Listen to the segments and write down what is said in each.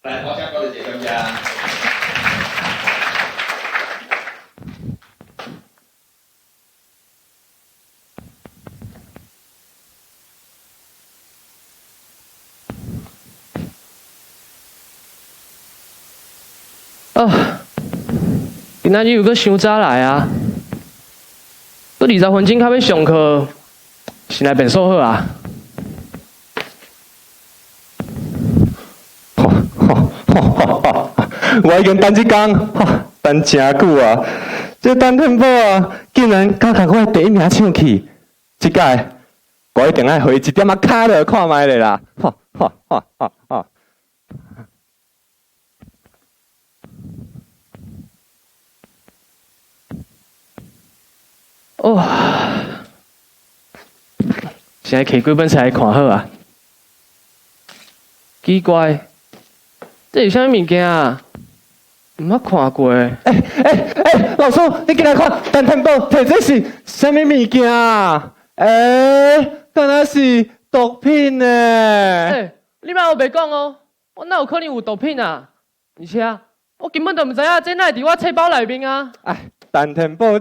來，我先講一下，感謝。啊！今仔日又閣傷早來啊！閣20分鐘較欲上課，先來便所好啊！我已經等這工，等誠久啊！這陳天寶啊，竟然敢共我的第一名搶去，這擺我一定愛予伊一點仔跤落看覓咧啦！哈哈哈哈哈！哦，先來摕幾本冊來看好啊。奇怪，這是啥物物件啊？毋捌看過。欸欸欸，老師，你緊來看，陳天寶提這是啥物物件啊？欸，敢若是毒品呢？欸，你莫烏白講哦，我哪有可能有毒品啊？而且我根本就毋知影這哪會佇我冊包內面啊！哎，陳天寶，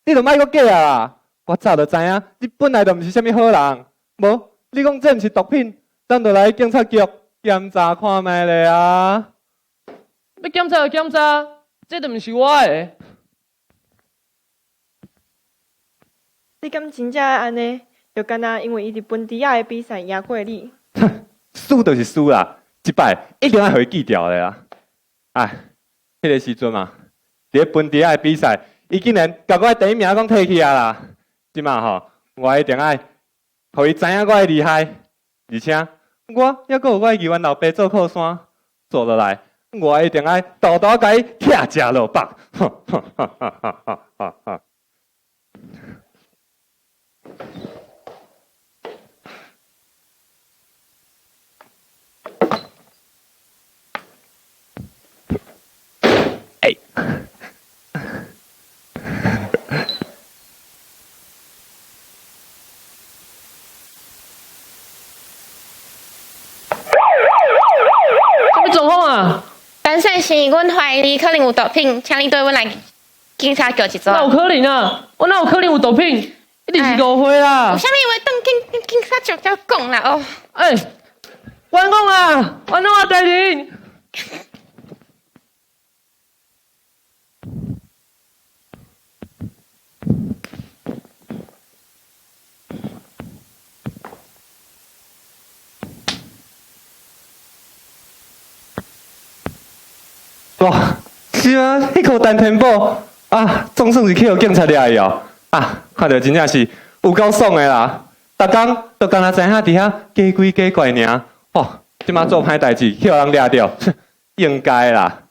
你就莫閣假啊啦！我早就知影，你本來就毋是啥物好人。無，你講這毋是毒品，咱就來警察局檢查看覓咧啊！欲檢查就檢查，這就毋是我的。你敢真正會按呢？就敢若因為伊佇分支仔的比賽贏過你？輸就是輸啦，這擺一定愛予伊記牢咧啊！哎，彼个時陣嘛，佇咧分支仔的比賽。伊竟然共我的第一名攏提去啊啦！這馬吼，我一定愛予伊知影我的厲害，而且我猶閣有我的議員老爸做靠山，做落來，我一定愛大大共伊拆食落腹！哈哈哈哈哈哈哈！欸。啥物狀況啊？陳先生，阮懷疑你可能有毒品，請你綴阮來警察局一轉。哪有可能啊？我哪有可能有毒品？一定是誤會啦！有啥物話轉警察局才講啦哦。欸，冤枉啊！冤枉啊！大人！哇，是啊，彼箍陳天寶啊，總算是去予警察掠去哦。啊，看著真正是有夠爽的啦！逐工就干焦知影佇遐假鬼假怪爾，哦，這馬做歹代誌去予人掠著，應該啦。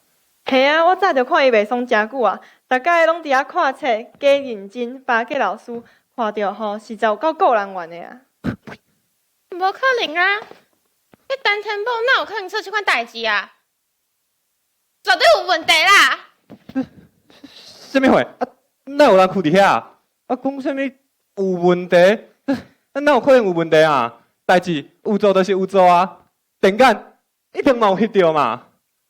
嘿啊，我早就看伊袂爽誠久啊，逐工攏佇遐看冊，假認真，巴結老師，看著吼實在有夠顧人怨的啊。無可能啊！彼陳天寶哪有可能做這款代誌啊？絕對有問題啦！啥物貨？啊，哪有人囥佇遐？啊，講啥物有問題？啊，哪有可能有問題啊？代誌有做就是有做啊，電眼一定嘛有翕著嘛。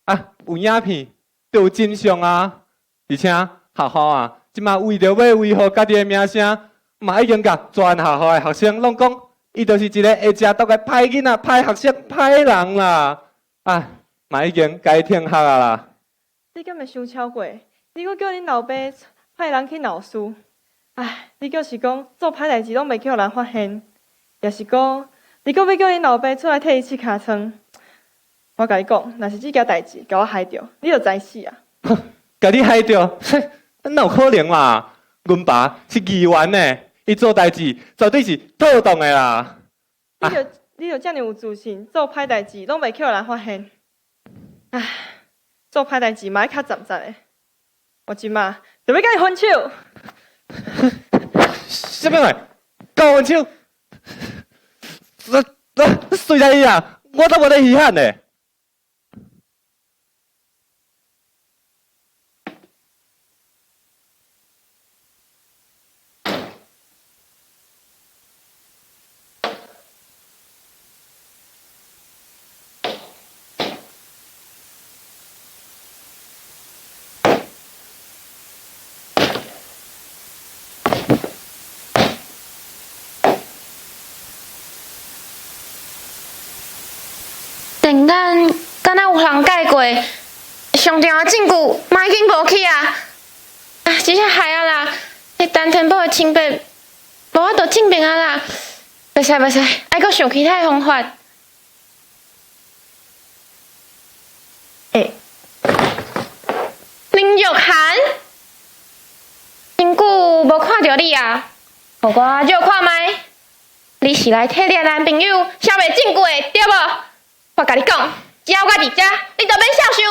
啊，有影片就有真相啊！而且學校啊，這馬為著欲維護家己的名聲，嘛已經共全學校的學生攏講，伊就是一个會食毒的歹囡仔、歹學生、歹人啦！啊，嘛已經共伊停學啊啦！你敢會傷超過？你閣叫恁老爸派人去鬧事？唉，你就是講做歹代誌攏袂去予人發現，抑是講你閣欲叫恁老爸出來替伊拭尻川？我共你講，若是這件代誌共我害著，你就知死啊！共你害著，哪有可能嘛？阮爸是議員呢，伊做代誌絕對是妥當的啦。你就遮爾有自信，做歹代誌攏袂去予人發現。唉，做歹代誌嘛愛較雜雜的。我這馬就欲共伊分手。啥物話？共我分手？我隨在伊啊，我都無咧稀罕的。敢若有人改过，上重要的证据嘛已经无去啊！啊，真正害啊啦！彼陈天宝的清白无法度证明啊啦！袂使袂使，爱阁想其他的方法。欸，林玉涵，真久无看著你啊，予我借看覓。你是來替你的男朋友消滅證據的，對無？我共你講，只要我佇遮，你就免痟想。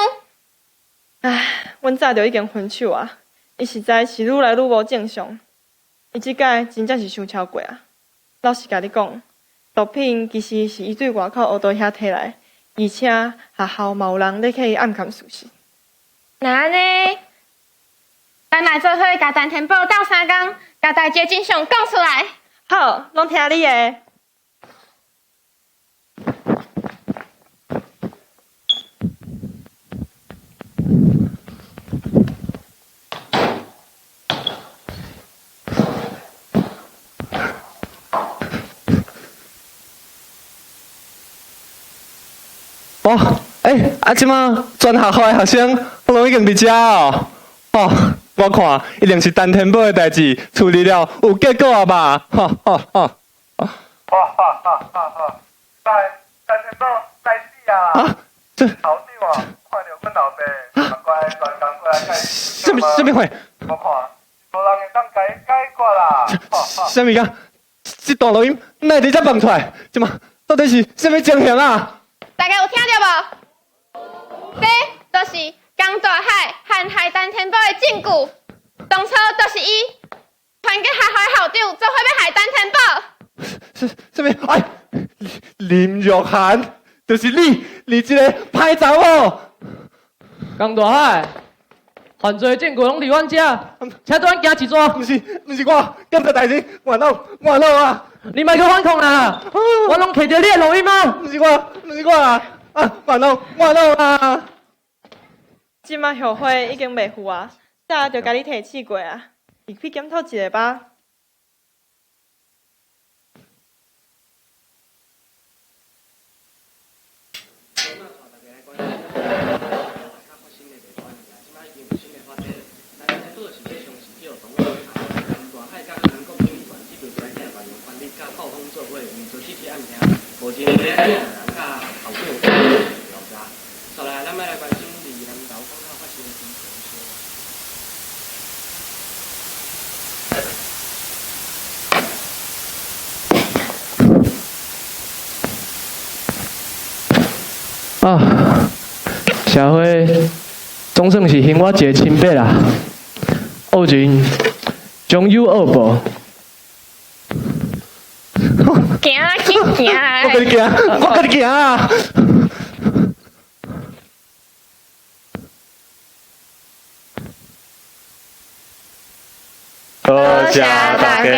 唉，阮早就已經分手啊！伊實在是愈來愈無正常，伊這擺真正是傷超過啊！老實共你講，毒品其實是伊對外口烏道遐提來，而且學校嘛有人咧替伊暗藏事實。若按呢，咱來做伙共陳天寶鬥相共，共代誌真相講出來。好，攏聽你的。哦，欸，啊，這馬全學校的學生攏已經佇遮哦。哦，我看一定是陳天寶的代誌處理了有結果啊吧？哈哈哈！哈哈哈哈哈！但陳天寶該死啊！啊，這校長啊，看著阮老爸，嘛乖專工過來解啥物啥物貨？我看無人會當共伊解決啦！啥物仔？這段錄音哪會佇遮放出來？這馬到底是啥物情形啊？大家有聽著無？這就是江大海陷害陳天寶的證據。當初就是伊團結學校的校長做伙欲害陳天寶。啥啥物？哎，林玉涵，就是你，你這個歹查某！江大海，犯罪證據攏佇阮遮，請對阮行一逝。毋是，毋是我，警察大人，原諒，原諒啊！你莫閣反抗啦！我攏摕著你的錄音啊！毋是我，毋是我啊！啊，原諒，原諒啊！這馬協會已經袂赴啊，早就共你提醒過啊，你去檢討一下吧。啊，社會總算是還我一个清白啦。惡人終有惡報。行啊，緊行啊！我家己行，我家己行啊！多謝大家。